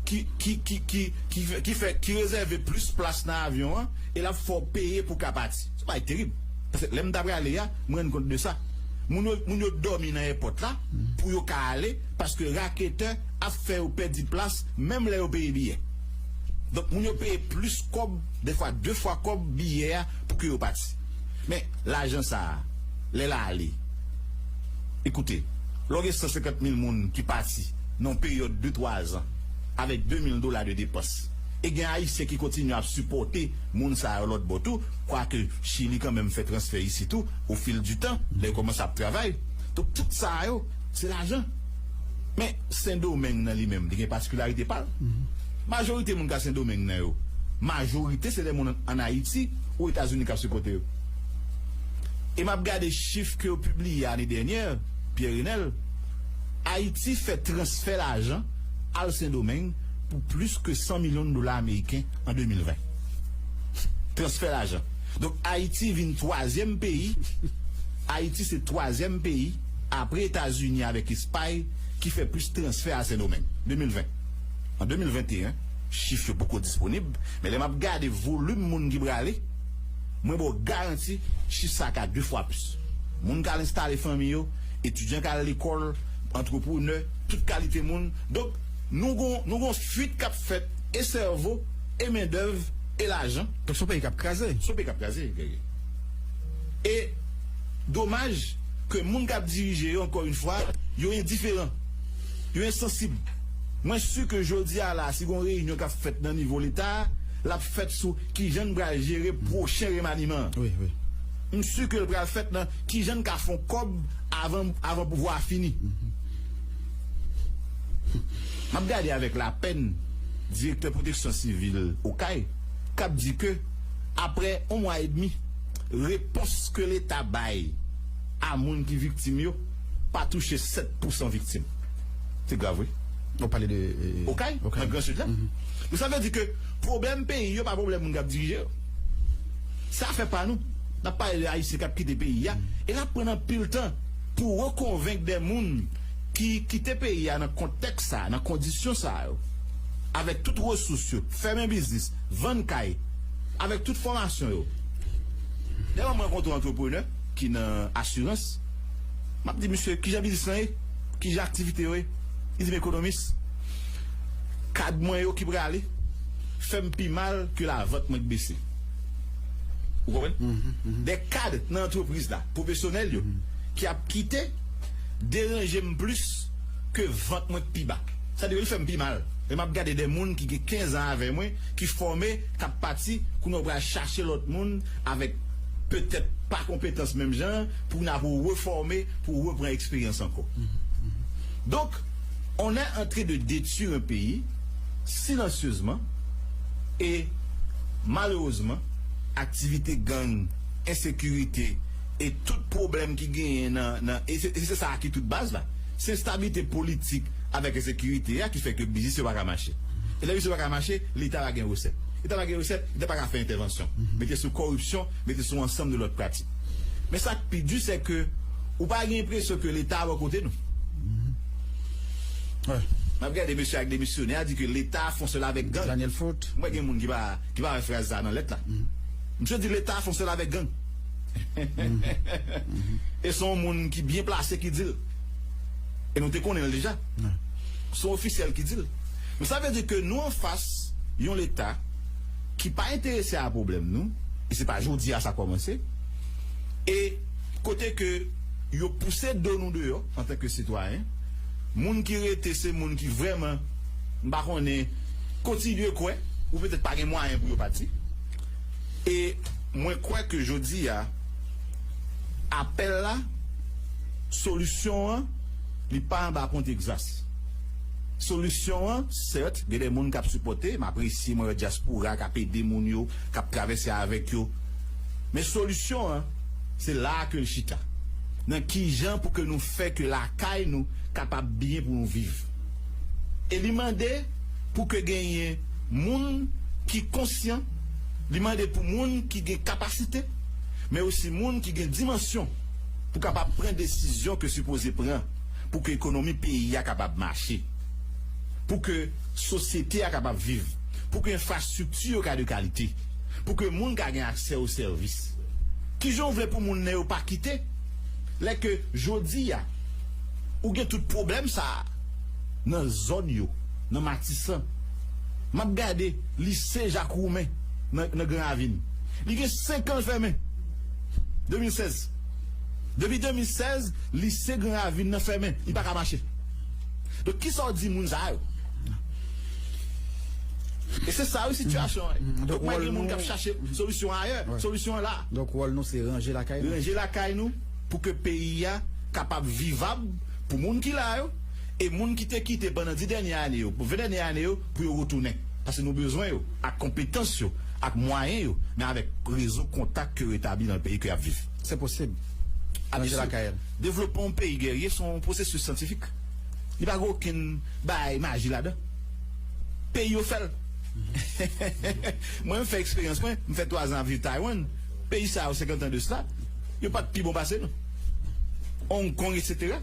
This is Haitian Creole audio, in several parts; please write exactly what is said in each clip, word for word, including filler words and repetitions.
ki, ki, ki, ki, ki, fè, ki fè, ki rezève plis plas nan avyon an, e l ap fè w peye pou w ka pati. Se yon bagay terib. Paske lè m t ap prale a, m rann kont de sa. Moun yo, moun yo dòmi nan èpòt la pou yo ka ale, paske raketè ap fè yo pèdi plas, menm lè yo peye biyè. Donk, moun yo peye plis kòb, defwa de fwa kòb biyè a pou ke yo pati. Men, lajan sa a, lè l ale, ekoute, lè w gen san senkant mil moun ki pati nan yon peryòd de twa zan, avèk de mil dola de depans, e gen Ayisyen ki kontinye ap sipòte moun sa yo lòt bò tou, kwake Chili kanmenm fè transfè isit tou, au fil du temps, lè yo kòmanse ap travay. Donk, tout sa yo, se lajan. Men, Sendomeng nan li menm, li gen patikilarite pa l. Majorite moun ka Sendomeng nan yo, majorite se de moun ann Ayiti ou Etazini k ap sipòte yo. E m ap gade chif ke yo pibliye ane dènyè, Pierre Renel, Ayiti fè transfè lajan al Sendomeng pou plis ke san milyon dola ameriken an de mil ven. Transfè lajan. Donk, Ayiti vin twazyèm peyi, Ayiti se twazyèm peyi apre Etazini avèk Espay ki fè plis transfè a Sendomeng, de mil ven. An de mil venteyen, chif yo poko disponib, men lè m ap gade volim moun ki prale, mwen ba w garanti, chif sa ka de fwa plis. Moun k al enstale fanmi yo, etidyan k al lekòl, antreprenè, tout kalite moun. Donk, nou gon, nou gon fuit k ap fèt e sèvo, e mendèv, e lajan. Donk, se yon peyi k ap kraze. Se yon peyi k ap kraze, Guerrier. E domaj ke moun k ap dirije yo, ankò yon fwa, yo endiferan. Yo ensansib. Mwen si ke jodi a la, si gon reyinyon k ap fèt nan nivo Leta, l ap fèt sou kijan n pral jere pwochen remaniman an. Wi, wi. M si ke l pral fèt nan kijan n ka fè yon kòb avan, avan pouvwa a fini. M ap gade avèk lapèn direktè pwoteksyon sivil Okay k ap di ke, apre yon mwa edmi, repons ke Leta bay a moun ki viktim yo pa touche sèt pousan viktim. Se grav, wi. Ou pale de, e, Okay, Okay, nan Gran Sid la. Donk, sa vle di ke pwoblèm peyi yo pa pwoblèm moun k ap dirije yo. Se afè pa nou. N ap pale de Ayisyen k ap kite peyi a. E l ap pran anpil tan pou rekonvenk de moun ki kite peyi a nan kontèks sa, nan kondisyon sa yo, avèk tout resous yo, fèmen biznis, vann kay, avèk tout fòmasyon yo. Dèyè mwen rankontre yon antreprenè ki nan asirans, m ap di misye, "Kijan biznis lan ye? Kijan aktivite yo ye?" Li di m, "Ekonomis, kad mwen yo ki prale fè m pi mal ke lavant mwen k bese." Ou konprann? De kad nan antrepriz la, pwofesyonèl yo, ki ap kite, deranje m plis ke vant mwen k pi ba. Sa di, li fè m pi mal. E m ap gade de moun ki gen kenz an avè mwen, ki fòme, k ap pati, kounye a w pral chache lòt moun avèk petèt pa konpetans menm jan, pou n ap refòme, pou repran eksperyans ankò. Donk, on est en train de détruire un pays silencieusement et malheureusement, aktivite gang, ensekirite e tout pwoblèm ki genyen nan, nan e se, e se sa ki tout baz la. Se enstabilite politik avèk ensekirite a ki fè ke biznis yo pa ka mache. E lè biznis yo pa ka mache, Leta pa gen resèt. Leta pa gen resèt, Leta pa ka fè entèvansyon. Mete sou kòripsyon, mete sou ansanm de lòt pratik. Men sa k pi di, se ke ou pa gen enpresyon ke Leta a bò kote nou. M ap gade mesye ak demisyonè a di ke Leta fè yon sèl avèk gang. Daniel Foot. Mwen gen moun ki pa, ki pa wè fraz sa nan lèt la. Misye di Leta fè yon sèl avèk gang. E se yon moun ki byen plase ki di l. E nou te konnen l deja. Se yon ofisyèl ki di l. Men sa vle di ke nou anfas yon Leta ki pa enterese a pwoblèm nou, e se pa jodi a sa kòmanse, e kote ke yo pouse do nou deyò antanke sitwayen, moun ki rete se moun ki vrèman, m pa konnen, kontinye kwè, ou petèt pa gen mwayen pou yo pati. E mwen kwè ke jodi a, apèl la, solisyon an, li pa anba pon egzas. Solisyon an, sèt, gen de moun k ap sipòte, m apresye, mwen wè dyaspora k ap ede moun yo, k ap travèse avèk yo. Men solisyon an, se la a ke l chita. Nan ki jan pou ke nou fè ke lakay nou kapab byen pou nou viv. E li mande pou ke genyen moun ki konsyan, li mande pou moun ki gen kapasite, men osi moun ki gen dimansyon pou kapab pran desizyon ke sipoze pran pou ke ekonomi peyi a kapab mache. Pou ke sosyete a kapab viv, pou ke enfrastrikti yo ka de kalite, pou ke moun ka gen aksè o sèvis. Kijan w vle pou moun nan yo pa kite, lè ke jodi a, ou gen tout pwoblèm sa a nan zòn yo, nan Matisan? M ap gade lise Jak Woumen nan, nan Gran Ravin. Li gen senk an l fèmen. De mil sèz. Depi de mil sèz, lise Gran Ravin nan fèmen. Li pa ka mache. Donk, kisa w di moun sa yo? E se sa wi sitiyasyon an. Donk, mwen gen moun k ap chache solisyon ayè. Solisyon an la. Donk, wòl nou se ranje lakay nou. Ranje lakay nou pou ke peyi a kapab vivab pou moun ki la yo, e moun ki te kite pandan dis dènye ane yo, pou ven dènye ane yo, pou yo retounen. Paske nou bezwen yo, ak konpetans yo, ak mwayen yo, men avèk rezo kontak ke yo etabli nan peyi ke y ap viv. Se posib. Ranje lakay. Devlopman yon peyi, Guerrier, se yon pwosesis syantifik. Li pa gen okenn bagay maji ladan. Peyi yo fè l. Mwen, m fè eksperyans mwen, m fè twa zan ap viv Taiwan. Peyi sa yo, senkant an de sila, yo pa t pi bon pase nou. Hong Kong, etsetera.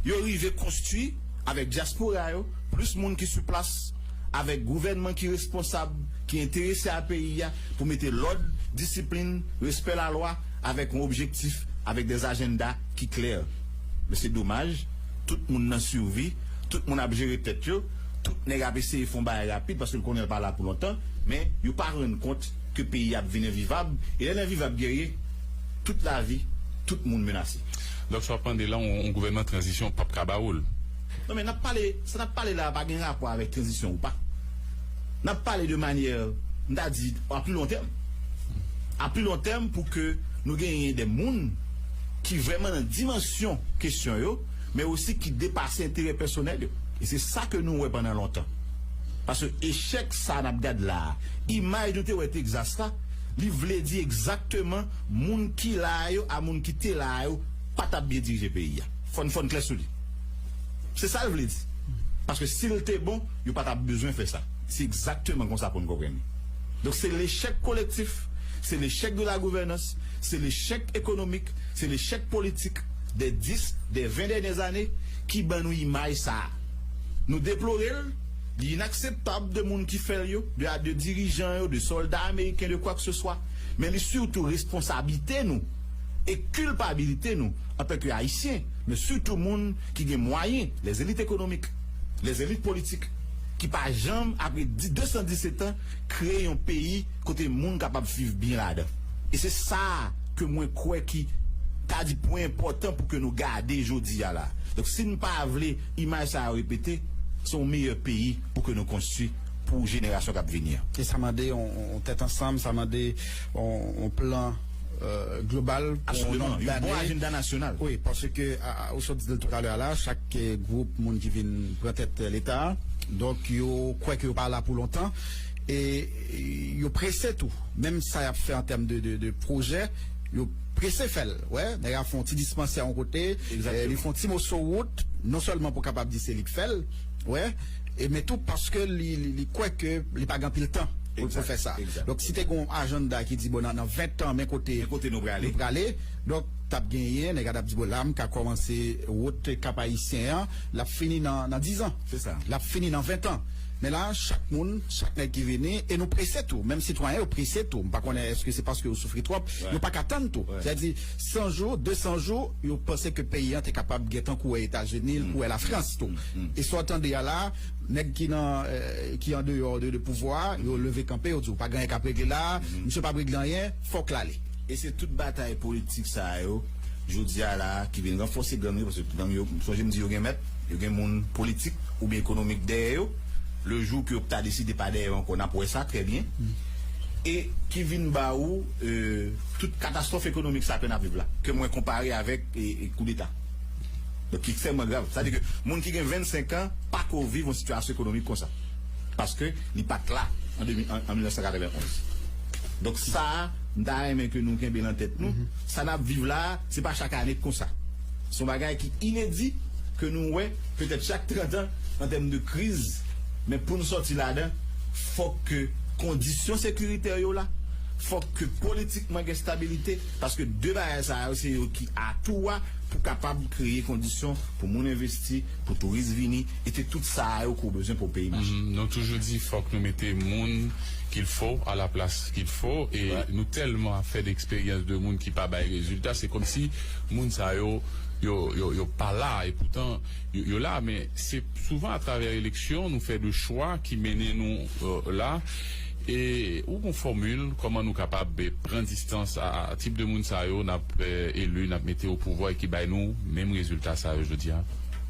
Yo rive konstwi avèk dyaspora yo, plis moun ki sou plas, avèk gouvènman ki responsab, ki enterese a peyi a, pou mete lòd, disiplin, respè lalwa, avèk yon objektif, avèk dè ajanda ki klè. Men se domaj, tout moun nan sivi, tout moun ap jere tèt yo, tout nèg ap eseye fè yon bagay rapid paske l konnen l pa la pou lontan, men yo pa rann kont ke peyi a ap vin envivab, e lè l envivab, Guerrier, tout lavi, tout moun menase. Donk, sa w ap mande la, yon, yon gouvènman tranzisyon p ap ka ba ou l. Non, men n ap pale, sa n ap pale la a pa gen rapò avèk tranzisyon ou pa. N ap pale de manyè, m ta di, a pli lon tèm. A pli lon tèm pou ke nou genyen de moun ki vrèman nan dimansyon kesyon yo, men osi ki depase enterè pèsonèl yo. E se sa ke nou wè pandan lontan. Paske echèk sa n ap gad la a, imaj nou te wè Tegzas la, li vle di egzakteman moun ki la a yo a moun ki te la a yo pa t ap byen dirije peyi a. Fò n, fò n klè sou li. Se sa l vle di. Paske si l te bon, yo pa t ap bezwen fè sa. Se egzakteman konsa pou n konprann li. Donk, se lechèk kolektif, se lechèk de la gouvènans, se lechèk ekonomik, se lechèk politik dè dis, dè ven dènyè ane ki ban nou imaj sa a. Nou deplore l, li inakseptab de moun ki fè l yo, de, de dirijan yo, de sòlda ameriken, de kwa ke se swa. Men li sitou responsablite nou e kilpabilite nou antanke Ayisyen, men sitou moun ki gen mwayen, lèzelit ekonomik, lèzelit politik, ki pa janm, apre di, de san disèt an, kreye yon peyi kote moun kapab viv byen ladan. E se sa ke mwen kwè ki ta di pwen enpòtan pou ke nou gade jodi a la. Donk, si n pa vle imaj sa a repete, se yon meyè peyi pou ke nou konstwi pou jenerasyon k ap vini an. E sa mande yon, yon tèt ansanm, sa mande yon, yon plan, euh, global pou yon nonb dane. Absoliman, yon bon ajanda nasyonal. Wi, paske, a, a, ou sot di l toutalè a la, chak, eh, gwoup moun ki vin pran tèt, eh, Leta a, donk, yo kwè ke yo pa la pou lontan, e, e yo prese tou. Menm sa y ap fè an tèm de, de, de pwojè, yo prese fè l. Wè, nèg la fè yon ti dispansè yon kote, eh, li fè yon ti moso wout, non sèlman pou kapab di se li k fè l, wè, e men tou paske li, li, li kwè ke li pa gen anpil tan pou, pou fè sa. Donk, si te gen yon ajanda ki di, bon, nan, nan ven tan, men kote, men kote nou prale, nou prale, donk, t ap genyen, nèg la t ap di, bon, la, m ka kòmanse wout Kap Ayisyen an, l ap fini nan, nan diz an. Se sa. L ap fini nan ven tan. Men la, chak moun, chak nèg ki vini, e nou prese tou, menm sitwayen yo prese tou. M pa konnen èske se paske yo soufri twòp, yo pa ka tann tou. Sètadi, san jou, de san jou, yo panse ke peyi an te kapab gentan kouri Etazini, l kouri Lafrans tou. E sa w tande a la, nèg ki nan, eh, ki andeyò de, de pouvwa a, yo leve kanpe, yo di, "Ou pa gen anyen k ap regle la, misye p ap regle anyen, fòk l ale." E se tout batay politik sa yo, jodi a la, ki vin ranfòse gang yo, paske gang yo, sonje m di yo gen mèt, yo gen moun politik oubyen ekonomik dèyè yo. Le jou ke yo ta deside pa dèyè yo ankò, n ap wè sa trè byen. E ki vin ba ou, euh, tout katastwòf ekonomik sa ke n ap viv la, ke mwen konpare avèk, e, e koudeta. Donk, ki ekstrèmman grav. Sa di ke moun ki gen vennsenk an pa ko viv yon sitiyasyon ekonomik konsa. Paske li pa t la an de mil, an, an mil nèf san katrevenn onz. Donk, sa a, m ta renmen ke nou kenbe l an tèt nou. Sa n ap viv la a, se pa chak ane k konsa. Se yon bagay ki inedi, ke nou wè, petèt chak trant an, an tèm de kriz. Men pou n sòti ladan, fòk ke kondisyon sekiritè yo la, Fòk ke politikman gen stabilite, paske de bagay sa yo se yo ki atou a pou kapab kreye kondisyon pou moun envesti, pou touris vini, e se tout sa yo ke w bezwen pou peyi mache. Mhm. Nou toujou di fòk nou mete moun qu'il faut à la place qu'il faut, e nou tèlman fè d'expérience de moun ki pa bay rezilta, se kòmsi moun sa yo, yo, yo, yo pa la, e poutan yo, yo la, men se souvan atravè eleksyon nou fè de chwa ki mennen nou, euh, la. E ou gon fòmil kòman nou kapab, eh, pran distans a, a tip de moun sa yo n ap, eh, eli, n ap mete o pouvwa e ki bay nou menm rezilta sa yo jodi a?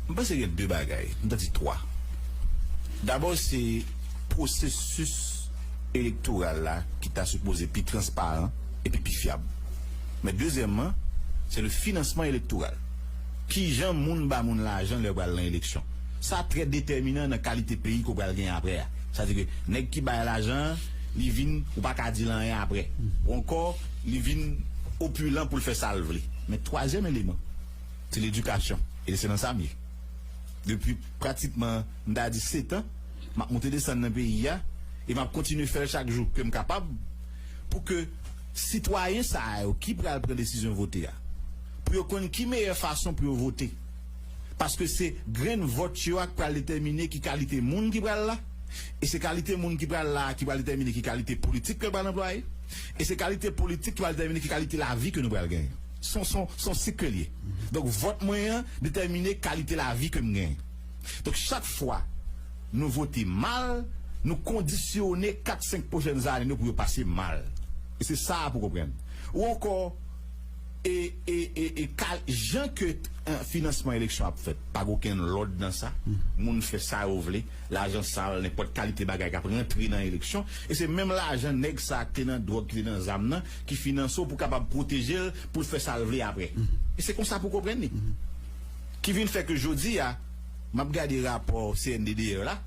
M panse gen de bagay, m ta di twa. Dabò, se pwosesis elektoral la ki ta sipoze pi transparan epi pi fyab. Men dezyèmman, se le finansman elektoral. Kijan moun ba moun lajan lè yo pral nan eleksyon? Sa trè detèminan nan kalite peyi ke w pral gen apre a. Sa di ke nèg ki bay lajan an, li vin, ou pa ka di l anyen apre. Ou ankò, li vin opilan pou l fè sa l vle. Men twazyèm eleman, se ledikasyon. E se nan sa m ye. Depi pratikman, m ta di sèt an, m ap monte desann nan peyi a, e m ap kontinye fè l chak jou ke m kapab, pou ke sitwayen sa yo ki pral pran desizyon vote a, pou yo konn ki meyè fason pou yo vote. Paske se grenn vòt yo a k pral detèmine ki kalite moun ki pral la, e se kalite moun ki pral la a ki pral detèmine ki kalite politik ke l pral anplwaye, e se kalite politik ki pral detèmine ki kalite lavi ke nou pral genyen. Se yon, se yon, se yon sik ke l ye. Donk, vòt mwen an detèmine kalite lavi ke m genyen. Donk, chak fwa nou vote mal, nou kondisyone kat, senk pwochèn ane nou pou yo pase mal. E se sa a pou konprann. Ou ankò, e, e, e, e kal-, jan ke, eh, finansman eleksyon ap fèt, pa gen okenn lòd nan sa. Moun fè sa yo vle, lajan sal, nenpòt kalite bagay k ap rantre nan eleksyon. E se menm lajan nèg sa a ki te nan dwòg, ki te nan zam nan, ki finanse w pou kapab pwoteje l, pou l fè sa l vle apre. E se konsa pou konprann li. Ki vin fè ke jodi a, m ap gade rapò C N D D R la,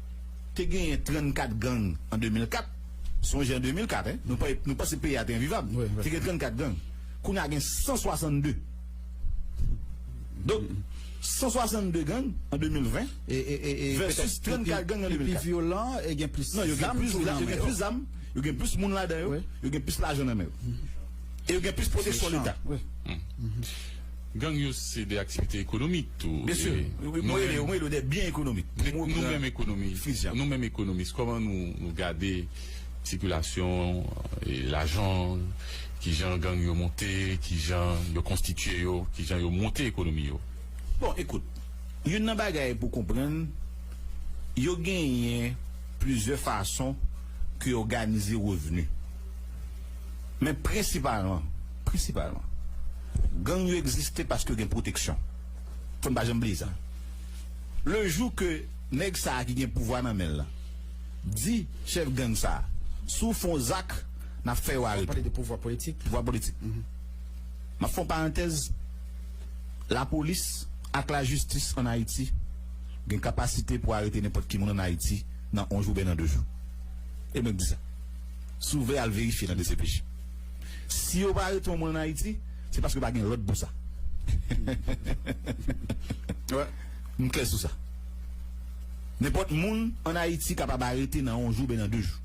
te genyen trannkat gang an de mil kat. Sonje an de mil kat, en, nou pa, nou panse peyi a te envivab. Wi, wi. Te gen trannkat gang. Kounye a gen san swasann de. Donk, san swasann de gang an de mil ven, e, e, e, e, versus petèt trannkat gang an de mil kat. Pi vyolan, e gen plis zam. Non, yo gen plis zam, yo gen plis moun ladan yo, wi, yo gen plis lajan nan men yo. E yo gen plis pwoteksyon Leta. Wi. Gang yo se de aktivite ekonomik tou. Byen si. Mwen rele yo, mwen rele yo de byen ekonomik. Nou menm ekonomi, nou menm ekonomis, kòman nou, nou gade sikilasyon, e, lajan, kijan gang yo monte, kijan yo konstitye yo, kijan yo monte ekonomi yo? Bon, ekout, youn nan bagay pou konprann, yo genyen plizyè fason ke yo òganize revni. Men prensipalman, prensipalman, gang yo egziste paske yo gen pwoteksyon. Fò n pa janm bliye sa. Le jou ke nèg sa a ki gen pouvwa nan men l lan di chèf gang sa a, "Si w fè yon zak, n ap fè yo arete." Pale de pouvwa politik. Pouvwa politik. M ap fè yon parantèz. Lapolis ak lajistis ann Ayiti gen kapasite pou arete nenpòt ki moun ann Ayiti nan yon jou oubyen nan de jou. E mwen k di sa. Si w vle al verifye nan D C P J. Si yo pa arete yon moun ann Ayiti, se paske pa gen lòd pou sa. M klè sou sa. Nenpòt moun ann Ayiti kapab arete nan yon jou oubyen nan de jou.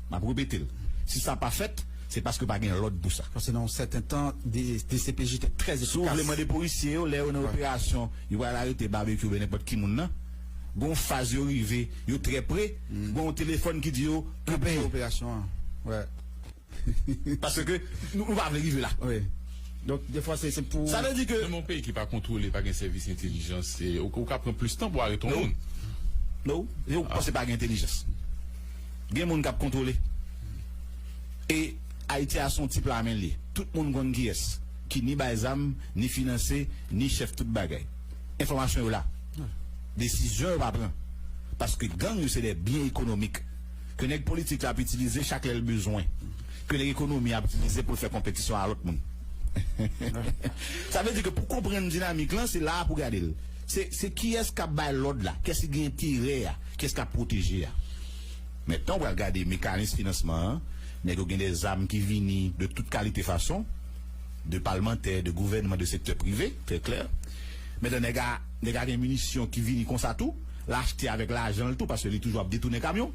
M ap repete l. Si sa pa fèt, se paske pa gen lòd pou sa. Paske nan yon sèten tan, D C P J te trè efika. Si w vle mande polisye yo, lè yo nan operasyon, yo pral arete Babekyou oubyen nenpòt ki moun nan, gon faz yo rive, yo trè pre, gon yon telefòn ki di yo, kanpe operasyon an. Wè. Paske nou, nou pa vle rive la. Wi. Donk, defwa, se, se pou... Sa vle di ke... Nan yon peyi ki pa kontwole, pa gen sèvis entèlijans, e, ou, ou ka pran plis tan pou arete yon moun. Non. Non. Yo panse pa gen entèlijans. Gen moun k ap kontwole. E Ayiti a se yon ti pla men li ye. Tout moun konn kiyès ki ni bay zam, ni finanse, ni chèf tout bagay. Enfòmasyon yo la. Desizyon yo pa pran. Paske gang yo se de byen ekonomik ke nèg politik la ap itilize chak lè l bezwen. Ke nèg ekonomi a ap itilize pou l fè konpetisyon a lòt moun. Sa vle di ke pou konprann dinamik lan, se la a pou gade l. Se, se kiyès k ap bay lòd la, kiyès ki gen enterè a, kiyès k ap pwoteje a. Mentnan, w pral gade mekanis finansman an, nèg yo gen de zam ki vini de tout kalite fason, de palmantè, de gouvènman, de sektè prive, trè klè. Mentnan, nèg a, nèg a gen minisyon ki vini konsa tou, l achte avèk lajan l tou, paske li toujou ap detounen kamyon,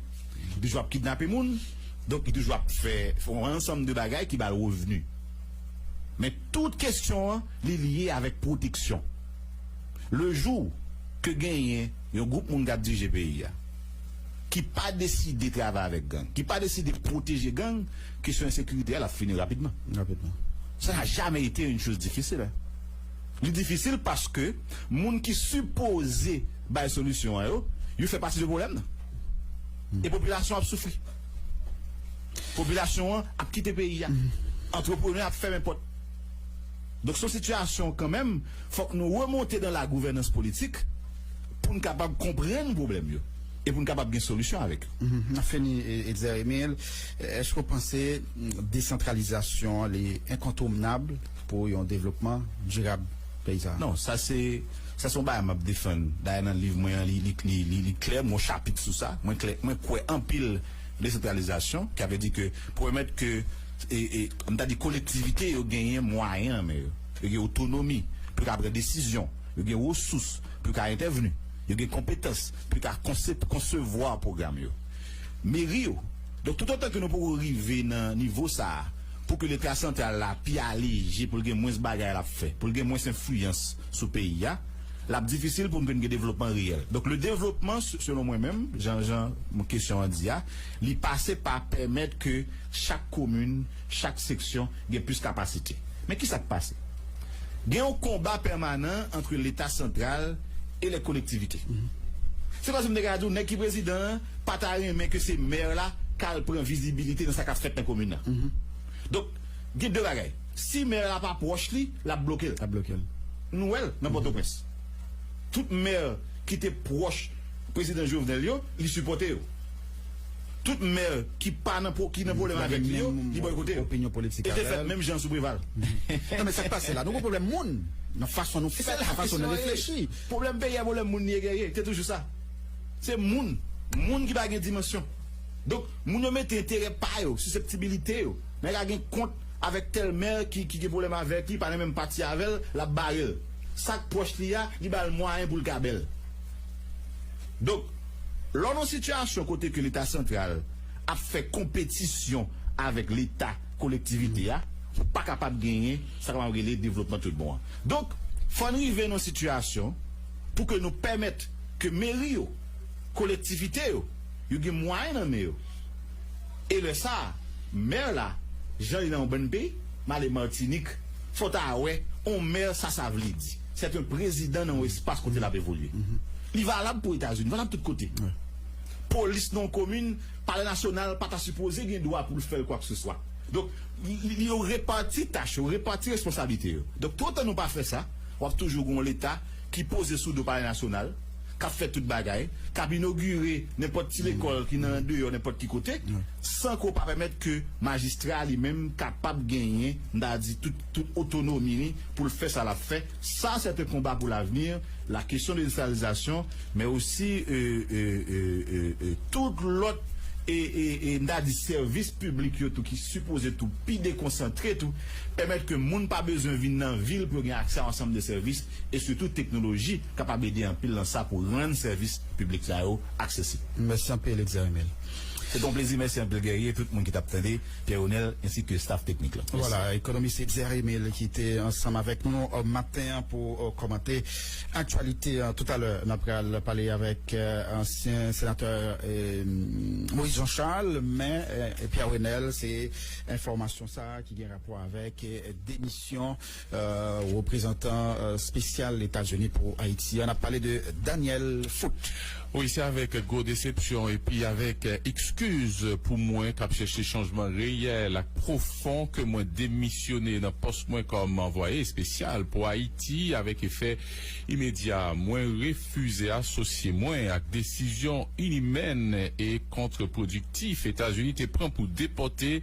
li toujou ap kidnape moun, Donk, li toujou ap fè, fè yon ansanm de bagay ki ba l revni. Men tout kesyon an, li lye avèk pwoteksyon. Le jou ke genyen yon gwoup moun k ap dirije peyi a, ki pa deside travay avèk gang, ki pa deside pwoteje gang, kesyon ensekirite a, l ap fini rapidman. Rapidman. Ça n'a jamais été une chose difficile, hein. Li difisil paske moun ki sipoze bay solisyon an yo, yo fè pati de pwoblèm nan. E popilasyon ap soufri. Popilasyon an ap kite peyi a. Antreprenè ap fèmen pòt. Donk, se yon sitiyasyon kanmenm, fòk nou remonte dans la gouvernance politique pou n kapab konprann pwoblèm yo e pou n kapab gen solisyon avèk yo. Mhm. N ap fini, e, Etzer Emile. Èske w panse, mm, desantralizasyon an, li enkontounab pou yon devlopman dirab peyi sa a? Non, sa se, sa se yon bagay m ap defann. Dayè, nan liv mwen an, li, li, li, li, li klè, m gen yon chapit sou sa. Mwen klè, mwen kwè anpil desantralizasyon, ki vle di ke pou pèmèt ke, e, e, m ta di kolektivite yo genyen mwayen nan men yo. Yo gen otonomi pou yo ka pran desizyon. Yo gen resous pou yo ka entèvni. Yo gen konpetans pou yo ka konse-, konsevwa pwogram yo. Meri yo. Donk, toutotan ke nou poko rive nan nivo sa a, pou ke Leta santral la pi aleje, pou l gen mwens bagay l ap fè, pou l gen mwens enfliyans sou peyi a, l ap difisil pou n vin gen devlopman reyèl. Donk, le devlopman, se-, selon mwen menm, jan, jan kesyon an di a, li pase pa pèmèt ke chak komin, chak seksyon gen plis kapasite. Men ki sa k pase? Gen yon konba pèmanan ant Leta santral e lè kolektivite. Se kòmsi m te ka di w, nèg ki prezidan an pa ta renmen ke se mè la k al pran vizibilite nan sa k ap fèt nan komin nan. Donk, gen de bagay. Si mè la pa pwòch li, l ap bloke l. L ap bloke l. Nou wè l nan Pòtoprens. Tout mè ki te pwòch prezidan Jovenel yo, li sipòte yo. Tout mè ki pa nan po-, ki nan pwoblèm avèk li yo, li bòykote yo. Opinyon politik. E te fèt menm jan sou Preval. Non, men sa k pase la, nou gen pwoblèm moun. Nan fason nou fèt, nan fason nou reflechi. Pwoblèm peyi a, pwoblèm moun li ye, Guerrier. Te toujou sa. Se moun. Moun ki pa gen dimansyon. Donk, moun yo mete enterè pa yo, siseptibilite yo. Nèg la gen kont avèk tèl mè ki, ki gen pwoblèm avèk li, pa nan menm pati avè l, l ap bare l. Sa k pwòch li a, li ba l mwayen pou l ka bèl. Donk, lè w nan yon sitiyasyon kote ke Leta santral ap fè konpetisyon avèk Leta kolektivite a, ou pa kapab genyen sa k ap rele devlopman tout bon an. Donk, fò n rive nan yon sitiyasyon pou ke nou pèmèt ke meri yo, kolektivite yo, yo gen mwayen nan men yo. E lè sa a, mè la, jan li nan yon bann peyi, m ale Matinik, fò w ta wè, yon mè, sa sa vle di. Se yon prezidan nan yon espas kote l ap evolye. Li valab pou Etazini, valab tout kote. Polis nan yon komin, Palè Nasyonal pa ta sipoze gen dwa pou l fè l kwakseswa. Donk, li, li, yo repati tach yo, repati responsablite yo. Donk, toutotan nou pa fè sa, w ap toujou gen yon Leta ki poze sou do Palè Nasyonal, k ap fè tout bagay, k ap inogire nenpòt ti lekòl ki nan andeyò nenpòt ki kote, san ke w pa pèmèt ke majistra li menm kapab genyen, m ta di, tout, tout otonomi li pou l fè sa l ap fè. Ça, c'est un combat pour l'avenir. La question de décentralisation, men osi, e, e, e, e, e, tout lòt, e, e, e, m ta di, sèvis piblik yo tou ki sipoze tou pi dekonsantre tou, pèmèt ke moun pa bezwen vin nan vil pou yo gen aksè a ansanm de sèvis, e sitou teknoloji kapab ede anpil nan sa pou rann sèvis piblik sa yo aksesib. Mèsi anpil, Etzer Emile. Se te yon plezi, mèsi anpil, Guerrier, tout moun ki t ap tande, Pierre Onel, ensi ke staff teknik la. Mèsi. Vwala, ekonomis Etzer Emile ki te ansanm avèk nou, e, maten an pou, e, kòmante aktyalite an. Toutalè, n ap pral pale avèk, e, ansyen senatè, e, Moïse Jean Charles, men, e, Pierre Onel, se enfòmasyon sa a ki gen rapò avèk, e, demisyon, e, reprezantan, e, espesyal Etazini pou Ayiti an. N ap pale de Daniel Foot. Wi, se avèk gwo desepsyon epi avèk, e, ekskiz pou mwen k ap chèche chanjman reyèl ak pwofon ke mwen demisyone nan pòs mwen kòm anvwaye espesyal pou Ayiti avèk efè imedya. Mwen refize asosye mwen ak desizyon inimèn e kontrepwodiktif Etazini te pran pou depòte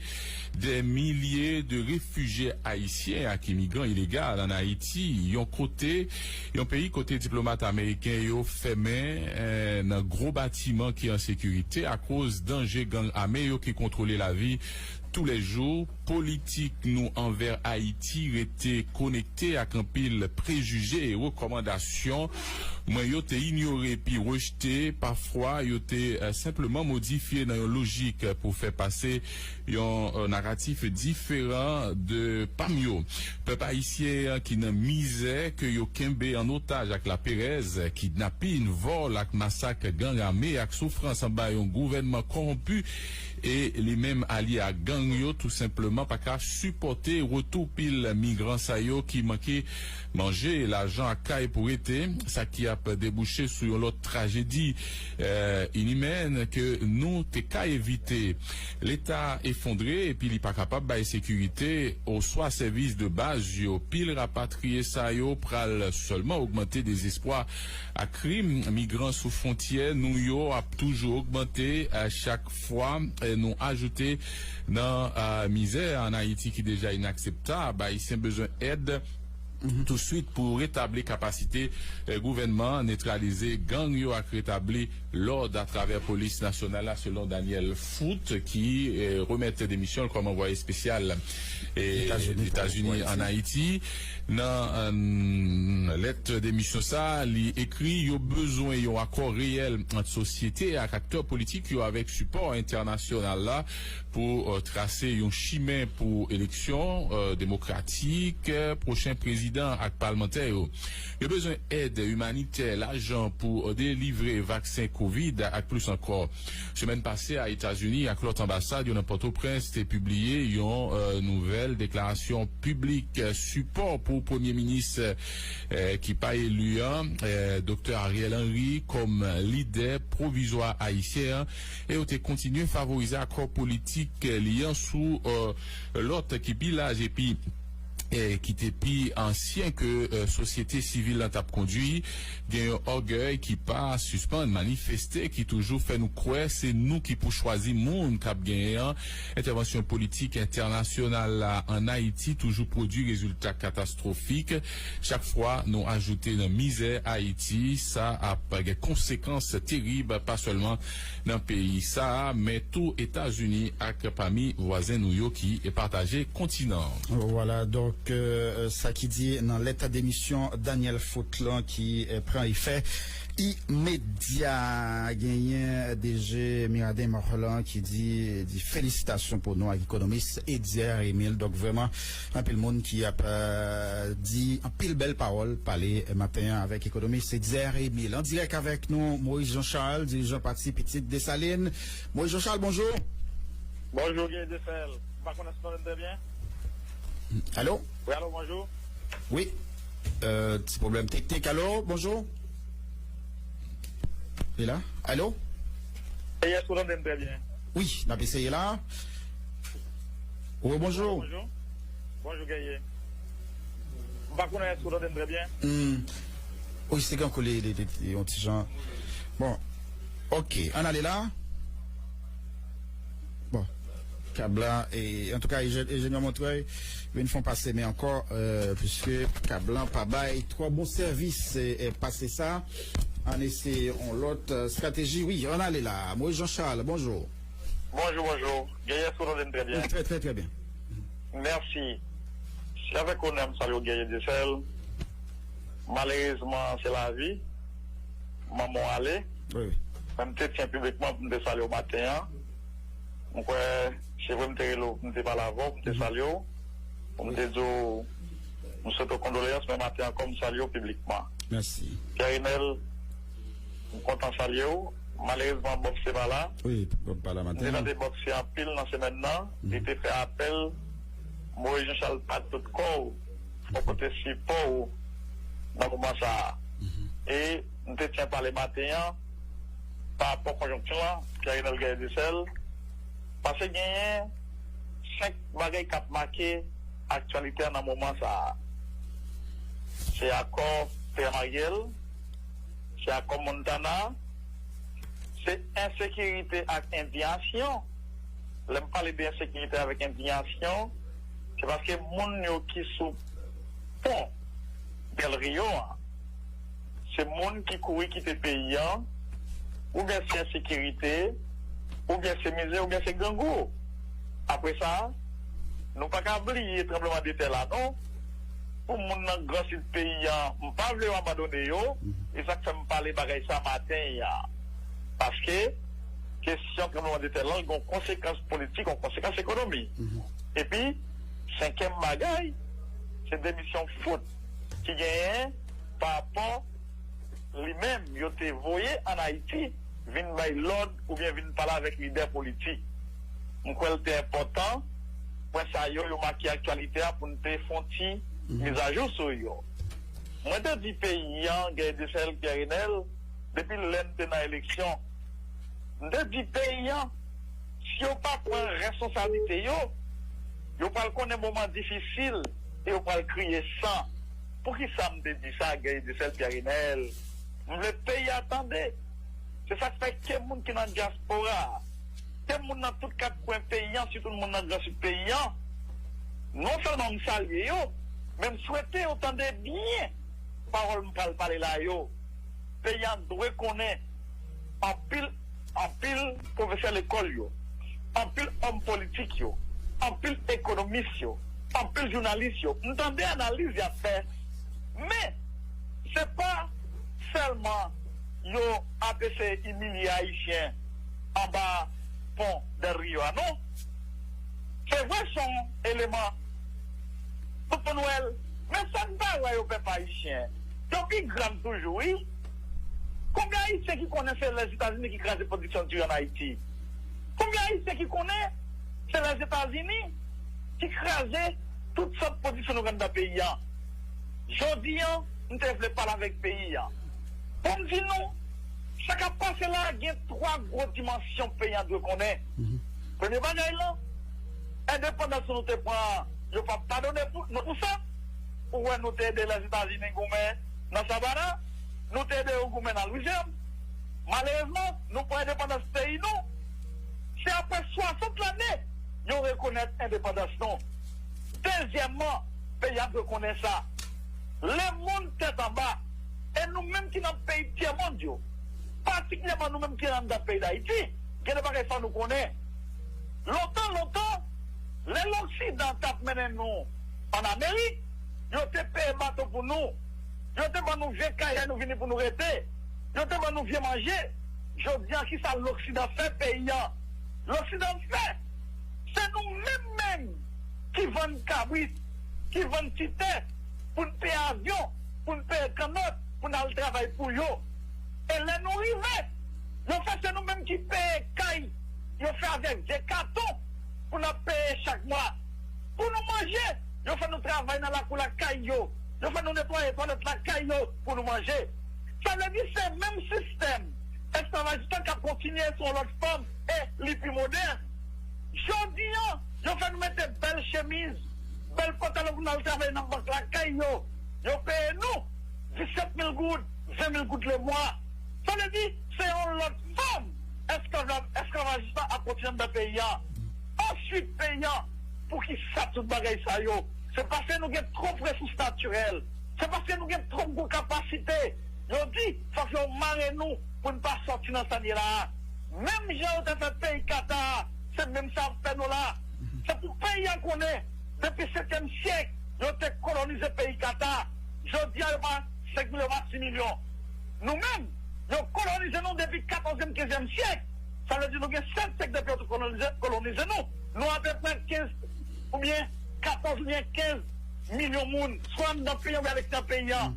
dè milye de refijye ayisyen ak imigran ilegal ann Ayiti, yon kote, yon peyi kote diplomat ameriken yo fèmen, eh, nan gwo batiman ki an sekirite akoz danje gang ame yo ki kontwole lavi toulèjou, politik nou anvè Ayiti rete konekte ak anpil prejije e rekòmandasyon mwen yo te inyore epi rejte. Pafwa, yo te, eh, senpleman modifye nan yon lojik pou fè pase yon, eh, naratif diferan de pa m yo. Pèp ayisyen an ki nan mizè ke yo kenbe an otaj ak laperèz, kidnapin, vòl ak masak gang ame ak soufrans anba yon gouvènman kòwonpi e li menm alye ak gang yo, tou senpleman pa ka sipòte retou pil migran sa yo ki manke manje, lajan ak kay pou rete, sa ki ap debouche sou yon lòt trajedi, eh, inimèn ke nou te ka evite. Leta efondre epi li pa kapab bay sekirite oswa sèvis de baz yo. Pil rapatriye sa yo pral sèlman ogmante dezespwa ak krim. Migran sou fwontyè nou yo ap toujou ogmante, eh, chak fwa, eh, nou ajoute nan, eh, mizè ann Ayiti ki deja inakseptab. Ayisyen bezwen èd touswit pou retabli kapasite, eh, gouvènman, netralize gang yo ak retabli lòd atravè polis nasyonal la, selon Daniel Foot, ki, eh, remèt demisyon l kòm anvwaye espesyal, eh, Etazini ann Ayiti. Nan, eh, lèt demisyon sa, li ekri, yo bezwen yon akò reyèl ant sosyete ak aktè politik yo avèk sipò entènasyonal la pou, eh, trase yon chimen pou eleksyon, eh, demokratik, eh, pwochen prezidan ak palmantè yo. Yo bezwen èd imanitè, lajan pou, eh, delivre vaksen kovid ak plis ankò. Semèn pase a, Etazini ak lòt anbasad yo nan Pòtoprens te pibliye yon, eh, nouvèl deklarasyon piblik, eh, sipò pou premye minis, eh, ki pa eli an, eh, Doktè Ariel Henry, kòm lidè pwovizwa ayisyen an, e yo te kontinye favorize akò politik, eh, li an sou, eh, lòt ki pi laj epi, eh, ki te pi ansyen ke, eh, sosyete sivil lan t ap kondui. Gen yon ògèy ki pa sispann manifeste, ki toujou fè nou kwè se nou ki pou chwazi moun k ap genyen an. Entèvansyon politik entènasyonal la ann Ayiti toujou pwodui rezilta katastwofik. Chak fwa nou ajoute nan mizè Ayiti, sa ap gen konsekans terib, pa sèlman nan peyi sa a, men tou Etazini ak pami vwazen nou yo ki pataje kontinan an. Vwala, donk, euh, sa ki di nan lèt demisyon Daniel Foot lan ki, euh, pran efè imedya. Genyen D G Miraden Morlan ki di, di felisitasyon pou nou ak ekonomis Edier Emile. Donk, vrèman, anpil moun ki ap, euh, di anpil bèl pawòl, pale maten an avèk ekonomis Edier Emile. An dirèk avèk nou, Moïse Jean Charles, dirijan pati Pitit Desalin. Moïse Jean Charles, bonjou. Bonjou, Guerrier Desel. M pa konnen si w tande m trè byen. Alo? Wi, alo, bonjou. Wi. Euh, ti pwoblèm teknik. Alo, bonjou. Li la? Alo? Guerrier, èske w tande m trè byen? Wi, n ap eseye la. Wi, bonjou. Bonjou. Bonjou, Guerrier. M pa konnen èske w tande m trè byen. Hmm. Wi, se kankou li, li, li, li yon ti jan. Bon. Ok, ann ale la. Bon. Kab la, e, antouka, enje-, enjenyè Montreuil vin fè yon pase men ankò, euh, piske kab lan pa bay twò bon sèvis, e, e pase sa. Ann eseye yon lòt, euh, estrateji. Wi, ann ale la. Moïse Jean Charles, bonjou. Bonjou, bonjou. Guerrier, èske w tande m trè byen? Trè, trè, trè byen. Mèsi. Se avèk onè m salye w, Guerrier Desel. Malerezman, se lavi. Manman w ale. Wi, wi. Men m te tyen piblikman pou m te salye w maten an. M kwè, se vre m te rele w, m te pale avè w, m te salye w. Pou m te di w, m swete w kondoleyans, men maten an ankò, m salye w piblikman. Mèsi. Pierre Renel, m kontan salye w. Malerezman, Bòpse pa la. Wi, Bòpse pa la maten an. M te tande Bòpse anpil nan semèn nan. Li te fè apèl. Moïse Jean Charles bat tout kò w. Fò w pote sipò w nan moman sa a. E m te tyen pale maten an, pa rapò konjonkti lan, Pierre Renel Guerrier Desel, paske genyen senk bagay k ap make aktyalite a nan moman sa a. Se akò Tè Maryèl, se akò Montana, se ensekirite ak endiyasyon. Lè m pale de ensekirite avèk endiyasyon, se paske moun yo ki sou pon Del Rio an, se moun ki kouri kite peyi an, oubyen se ensekirite, oubyen se mizè, oubyen se grangou. Apre sa, nou pa ka bliye tranblemanntè la non. Pou moun nan Gran Sid peyi an, m pa vle yo abandone yo, e sa k fè m pale bagay sa maten an. Paske kesyon tranblemanntè la, l gen yon konsekans politik, yon konsekans ekonomi. Epi, senkyèm bagay, se demisyon fout ki genyen pa rapò li menm yo te voye ann Ayiti vin bay lòd oubyen vin pale avèk lidè politik. M kwè l te enpòtan pwen sa yo, yo make aktyalite a pou n te fè yon ti mizajou sou yo. Mwen te di peyi an, Guy Dessalines, Pierre Renel, depi lè n te nan eleksyon, m te di peyi an, si yo pa pran responsablite yo, yo pral konnen moman difisil e yo pral kriye san. Poukisa m te di sa, Guy Dessalines, Pierre Renel? M vle peyi a tande. Se sa k fè ke moun ki nan dyaspora a, ke moun nan tout kat kwen peyi an, sitou moun nan Gran Sid peyi an, non sèlman m salye yo, men m swete yo tande byen pawòl m pral pale la yo. Peyi a dwe konnen anpil, anpil pwofesè lekòl yo, anpil òm politik yo, anpil ekonomis yo, anpil jounalis yo. M tande analiz y ap fè, men se pa sèlman yo ap eseye imilye Ayisyen anba pon Del Rio a non. Se vre, se yon eleman. Tout moun wè l. Men sa n pa wè yo, pèp ayisyen, yo pi grav toujou, wi. Konbyen Ayisyen ki konnen se Lèzetazini ki kraze pwodiksyon diri ann Ayiti? Konbyen Ayisyen ki konnen se Lèzetazini ki kraze tout sòt pwodiksyon nou gen anndan peyi a? Jodi a, m te vle pale avèk peyi a pou m di nou, sa k ap pase la a gen twa gwo dimansyon peyi a dwe konnen. Premye bagay la, endepandans nou te pran an, yo p ap padone pou, nou pou sa. Ou wè, nou te ede Lèzetazini goumen nan Savannah, nou te ede yo goumen nan Louisiane. Malerezman, nou pran endepandans peyi nou. Se apre swasant lane yo rekonèt endepandans nou. Dezyèmman, peyi a dwe konnen sa. Lemonn tèt anba, e nou menm ki nan peyi tyèmonn yo, patikilyèman nou menm ki anndan peyi Dayiti, gen de bagay fò nou konnen. Lontan, lontan, lè Loksidan t ap mennen nou ann Amerik, yo te peye bato pou nou. Yo te ban nou vye kay, nou vini pou nou rete. Yo te ban nou vye manje. Jodi a, kisa Loksidan fè peyi a? Loksidan fè, se nou menm menm ki vann kabrit, ki vann ti tè pou n peye avyon, pou n peye kannòt, pou n al travay pou yo. E lè nou rive, yo fè se nou menm ki peye kay yo fè avèk vye katon pou n ap peye chak mwa. Pou nou manje, yo fè nou travay nan lakou lakay yo. Yo fè nou netwaye twalèt lakay yo pou nou manje. Sa vle di se menm sistèm esklavaj la k ap kontinye sou yon lòt fòm e li pi modèn. Jodi a, yo fè nou mete bèl chemiz, bèl pantalon pou n al travay nan bank lakay yo. Yo peye nou disèt mil goud, ven mil goud lemwa. Sa vle di, se yon lòt fòm esklav-, esklavaj la ap kontinye anndan peyi a. Answit, peyi a, poukisa tout bagay sa yo? Se paske nou gen twòp resous natirèl. Se paske nou gen twòp gwo kapasite. Yo di, fòk yo mare nou pou n pa sòti nan sa n ye la a. Menm jan yo te fè peyi Kata a, se menm sa y ap fè nou la. Se pou peyi a konnen, depi setyèm syèk, yo te kolonize peyi Kata. Jodi a, yo pa senk milyon, yo pa sis milyon. Nou menm, yo kolonize nou depi katòzyèm, kenzyèm syèk. Sa vle di nou gen sèt syèk depi yo te kolonize, kolonize nou. Nou apeprè kenz oubyen katòz oubyen kenz milyon moun, swa anndan peyi an oubyen alekstè peyi an.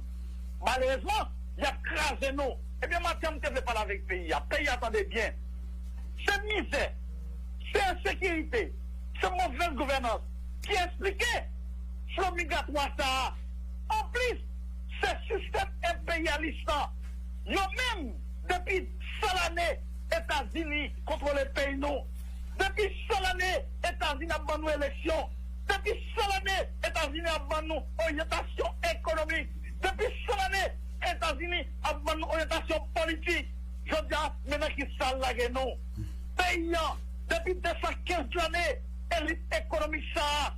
Malerezman, y ap kraze nou. Ebyen, maten an, m te vle pale avèk peyi a. Peyi a, tande byen. Se mizè, se ensekirite, se movèz gouvènans ki esplike flo migratwa sa a. Anplis, se sistèm enperyalis lan. Yo menm, depi san lane, Etazini kontwole peyi nou. Depi san lane, Etazini ap ban nou eleksyon. Depi san lane, Etazini ap ban nou oryantasyon ekonomik. Depi san lane, Etazini ap ban nou oryantasyon politik. Jodi a, men nan ki sa l lage nou. Peyi an, depi de san kenz lane, elit ekonomik sa a,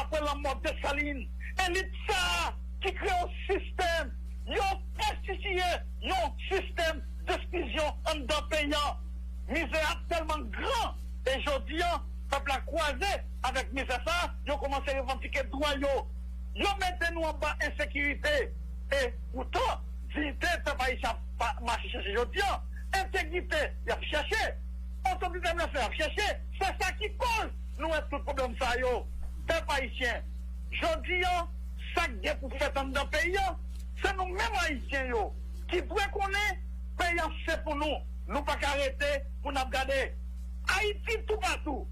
apre lanmò Desalin, elit sa a ki kreye yon sistèm, yo enstitiye yon sistèm desklizyon anndan peyi an. Mizè a tèlman gran, e jodi a, Pèp la kwaze avèk mizè sa, yo kòmanse revandike dwa yo. Yo mete nou anba ensekirite. E poutan, diyite pèp ayisyen ap pa- mache chèche jodi a. Entegrite, y ap chèche. Otodeterminasyon, y ap chèche. Se sa ki koz nou wè tout pwoblèm sa yo. Pèp ayisyen, jodi a, sa k gen pou fèt anndan peyi a, se nou menm ayisyen yo ki dwe konnen peyi a se pou nou. Nou pa ka rete pou n ap gade Ayiti toupatou,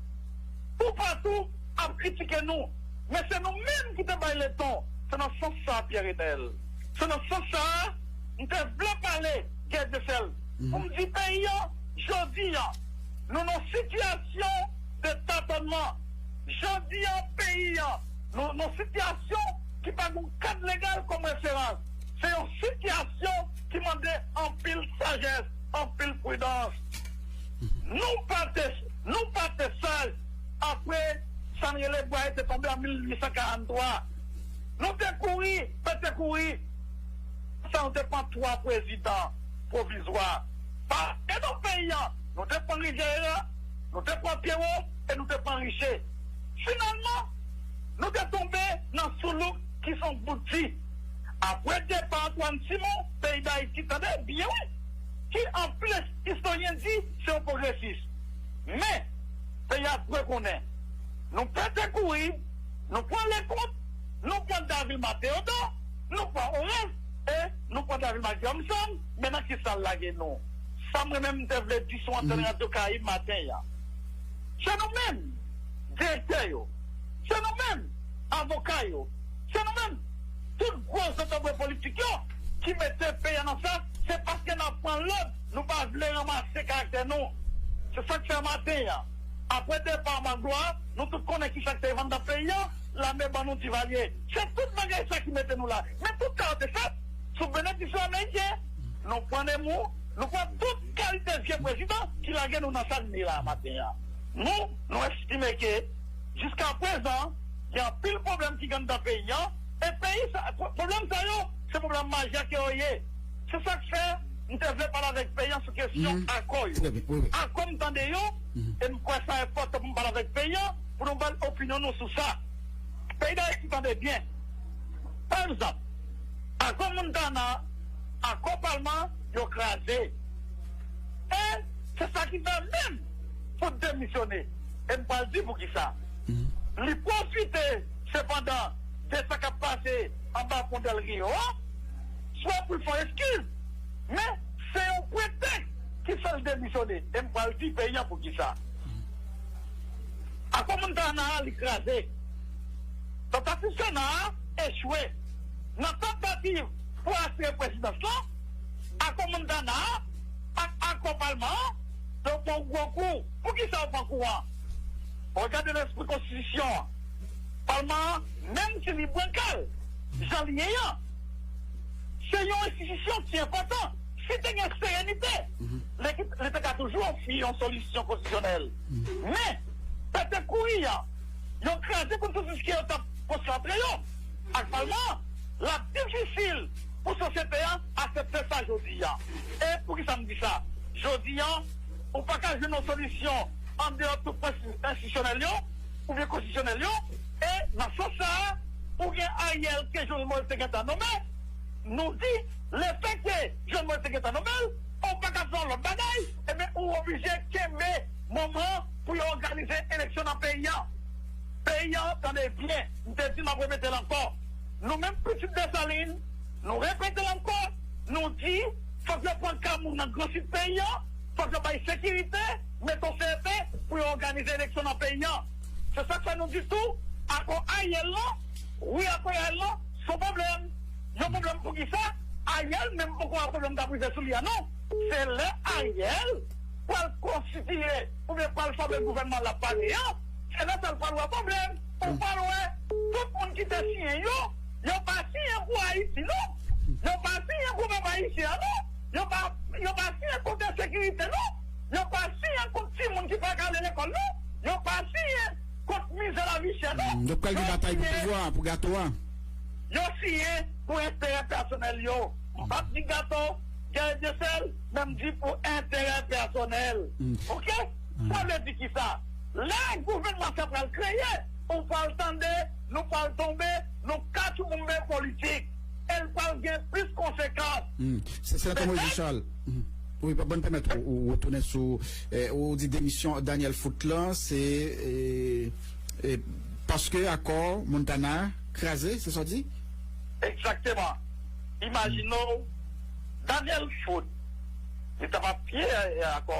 toupatou ap kritike nou. Men se nou menm ki te bay leson. Se nan sans sa a, Pierre Renel. Se nan sans sa a, m te vle pale, Guy Desel, pou m di peyi a, jodi a, nou nan sitiyasyon de tatònman. Jodi a, peyi a, nou nan sitiyasyon ki pa gen yon kad legal kòm referans. Se yon sitiyasyon ki mande anpil sajès, anpil pridans. Nou pa te, nou pa te saj apre sa n rele bwa e te tonbe an mil uit san karanntwa. Nou te kouri, pete kouri. Sa nou te pran twa prezidan pwovizwa. Pa e nan peyi a, nou te pran Rivière, nou te pran Pierrot e nou te pran Richer. Finalman, nou te tonbe nan Soulouk ki se yon bout di. Apre depa Antoine Simon, peyi Dayiti, tande byen wi, ki anplis istoryen di se yon pwogresis. Men, peyi a dwe konnen, nou pete kouri, nou pran Lekont, nou pran Davilma Teyodò, nou pran Orens, e nou pran Davilma Guillaume Sam, men nan ki sa l lage nou? Sa mwen menm m te vle di sou antèn Radyo Karayib maten an. Se nou menm, direktè yo. Se nou menm, avoka yo. Se nou menm, tout gwo zotobre politik yo ki mete peyi a nan sa, se paske n ap pran lòd, nou pa vle ranmase karaktè nou. Se sa k fè maten an, apre depa Magloire, nou tout konnen ki sa k te rive anndan peyi a, lame ban nou Divalye. Se tout bagay sa ki mete nou la. Men tout sa yo te fèt sou benedisyon ameriken. Nou pran Nemou, nou pran tout kalite vye prezidan ki lage nou nan sa n ye la maten an. Nou, nou estime ke jiska prezan, gen anpil pwoblèm ki gen anndan peyi an, e peyi sa, pwo- pwoblèm sa yo, se pwoblèm majè ke yo ye. Se sa k fè m te vle pale avèk peyi an sou kesyon akò yo. Akò m tande yo, e m kwè sa enpòtan pou m pale avèk peyi an, pou nou ba l opinyon nou sou sa. Peyi Dayiti, tande byen. Pa egzanp, akò Montana, akò Palma, yo kraze. E se sa ki fè menm Ford demisyone. E m pral di poukisa. Li pwofite, sepandan, de sa k ap pase anba pon Del Rio a, swa pou l fè yon eskiz. Men, se yon pretèks ki fè l demisyone. E m pral di peyi an poukisa. Akò Montana a, li kraze. Tantativ Sena a echwe. Nan tantativ pou asire prezidans lan, akò Montana a ak akò Palma an, yo pran gwo kou. Poukisa yo pran kou an? Regade lespri konstitisyon an. Palma an, menm si li brankal, jan li ye an, se yon enstitisyon ki enpòtan. Si te gen serenite, li, li te ka toujou ofri yon solisyon konstitisyonèl. Men, pete kouri an, yo kraze konsansis ke yo t ap konsantre yo ak Palman an, l ap difisil pou sosyete a aksepte sa jodi a. E poukisa m di sa? Jodi a, ou pa ka jwenn yon solisyon andeyò tout prensip enstitisyonèl yo oubyen konstitisyonèl yo. E nan sans sa a, ou gen Ariel ke Jovenel Moïse te gentan nonmen. Nou di, lefètke Jovenel Moïse te gentan nonmen l, ou pa ka fè yon lòt bagay, ebyen, ou oblije kenbe moman pou yo òganize eleksyon nan peyi a. Peyi a, tande byen, m te di, m ap repete l ankò. Nou menm pitit Desalin, nou repete l ankò, nou di, fòk yo pran Kamou nan Gran Sid peyi a, fòk yo bay sekirite, mete yon C E P pou yo òganize eleksyon nan peyi a. Se sa k fè nou di tou, akò Ariel lan, wi, akò Ariel lan, se yon pwoblèm. Yon pwoblèm poukisa? Ariel menm poko wè pwoblèm k ap rive sou li a non. Se lè Ariel pral konstitiye oubyen pral fòme gouvènman l ap pale an, se lè sa l pral wè pwoblèm. Ou pral wè tout moun ki te siyen yo, yo pa siyen pou Ayiti non. Yo pa siyen pou pèp ayisyen an non. Yo pa, yo pa siyen kont ensekirite non. Yo pa siyen kont timoun ki pa ka ale lekòl non. Yo pa siyen kont mizè lavi chè non. Yo pral gen batay pou pouvwa, pou gato a. Yo siyen pou enterè pèsonèl yo. M p ap di gato, Guerrier Dieuseul, men m di pou enterè pèsonèl. Oke? Sa vle di kisa? Lè gouvènman sa pral kreye, ou pral tande, nou pral tonbe nan katwoumbe politik. E l pral gen plis konsekans. Hmm. Se Senatè Moïse Charles. Hmm. Wi, pa ban pèmèt ou, ou retounen sou, eh, ou di demisyon Daniel Foot lan, se, eh, eh, paske akò Montana kraze, se sa w di? Egzakteman. Imajine w, Daniel Foot, li t ap apiye, eh, akò